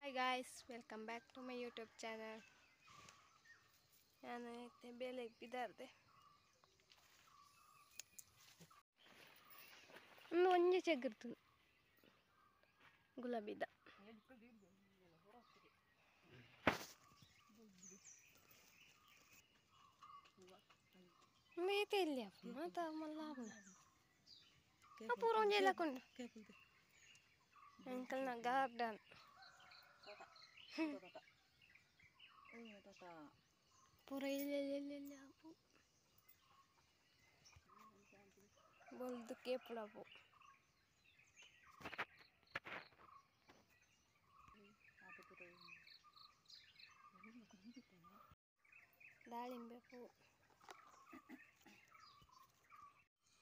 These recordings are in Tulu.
Hi guys, welcome back to my YouTube channel. ನಾನು ಬೇಲೆ ಬಿದಾರ್ದೆ ಒಂದು ಒಂಜಿ ಚೆಗ್ಗಿರ್ತದೆ ಗುಲಾಬಿದ. ಮೇತೆ ಇಲ್ಲಿ ಮಾತ ಮಲ್ಲ ಪೂರ ಒಂಜಿ ಎಲ್ಲ ಕೊಂಡು ಅಂಕಲ್ನ ಗಾರ್ಡನ್ ಪೂರ ಇಲ್ಲ ಬೊಲ್ದು ಕೇಪುಳವು. ದಾಳಿಂಬೆ ಪೂ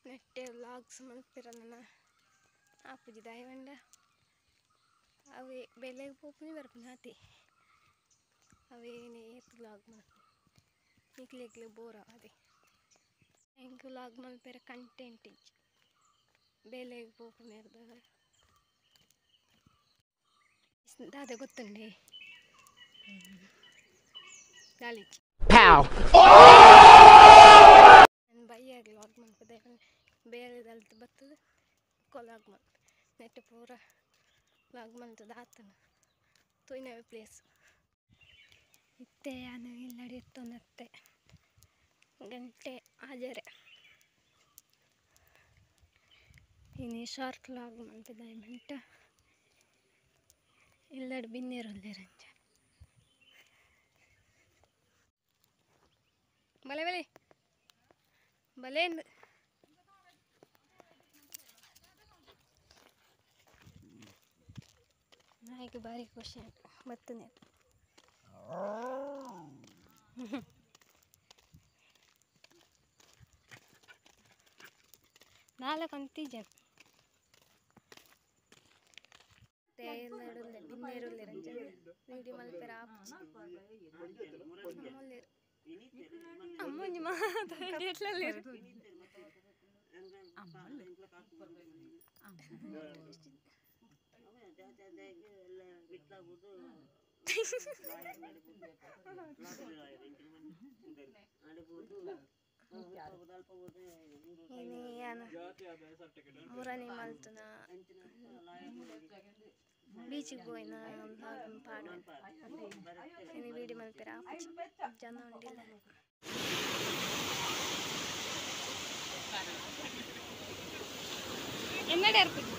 ನೆಟ್ಟೆ ವ್ಲಾಗ್ಸ್ ಮಲ್ಪಿರ ನನ್ನ ಆಪುಜಿ ದಾಯವಂಡ ಅವೇ ಬೆಲೆಗೆ ಪೋಪುನಿ ಬರ್ಪುನಿ ಆತಿ ಅವೇನೇ ಏತ್ ವ್ಲಾಗ್ ಮಲ್ಪುನಿ ನಿಕ್ಲೆಗ್ಲೆ ಬೋರ್ ಅದೇ ಎಂಕ್ ವ್ಲಾಗ್ ಮಲ್ಪೆರೆ ಕಂಟೆಂಟ್ ಇಜ್ಜಿ ಬೆಲೆಗೆ ಪೋಪುನಿ ಅರ್ಧ ದಾದೆ ಗೊತ್ತುಂಡೆ ದಾಳಿಜ್ಜಿ ನಾನು ಬೈಯಾಗ ವ್ಲಾಗ್ ಮಲ್ಪದೆ ಬೇರೆದಲ್ತು ಬರ್ತದೆ ಕೊಲಾಗ್ ಮಲ್ಪ ನೆಟ್ ಪೂರ ವ್ಲಾಗ್ ಮಲ್ತದ ಆತನ ತೂಯಿನವೇ ಪ್ಲೇಸ್ ಇತ್ತೆ ನಾನು ಇಲ್ಲಡಿ ಇತ್ತೊಂದತ್ತೆ ಗಂಟೆ ಆಜರೆ ಇನ್ನು ಶಾರ್ಟ್ ವ್ಲಾಗ್ ಮಲ್ಪದ ಮಂಟ ಇಲ್ಲಡಿ ಬಿನ್ನೇರುಲ್ಲೇರಂಚ ಬಲೆ ಬಲೆ ಬಲೆ ನಾಯಿಗೆ ಭಾರಿ ಖುಷಿ ಬರ್ತದೆ. ನಾಲ್ಕು ಅಂತೀಜ ವಿಡಿಯೋ ಮಲ್ಪೆರ ಅಮ್ಮೊಂಜಿ ಮಾತಾಡಿ ಮುರನಿ ಮಲ್ತುನ ಬೀಚಿಗೆ ಪೋಯಿನ ಪಾಡು ಇನಿ ವೀಡಿಯೋ ಮಲ್ಪೆರ ಜನ ಉಂಡಿಲ್ಲ. ಎನ್ನಡೆ ಅರ್ಪುಜಿ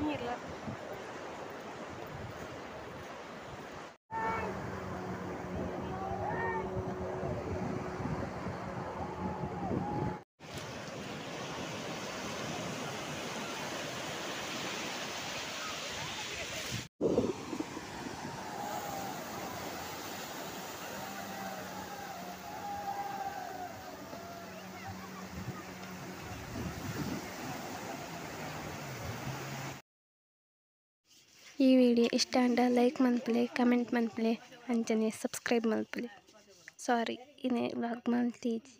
ನೀರ್ಲ ಈ ವಿಡಿಯೋ ಇಷ್ಟ ಆಂಡ ಲೈಕ್ ಮನ್ಪುಲೆ, ಕಮೆಂಟ್ ಮನ್ಪುಲೆ, ಅಂಚನೆ ಸಬ್ಸ್ಕ್ರೈಬ್ ಮನ್ಪುಲೆ. ಸಾರಿ ಇನೆ ವ್ಲಾಗ್ ಮಲ್ತಿಜಿ.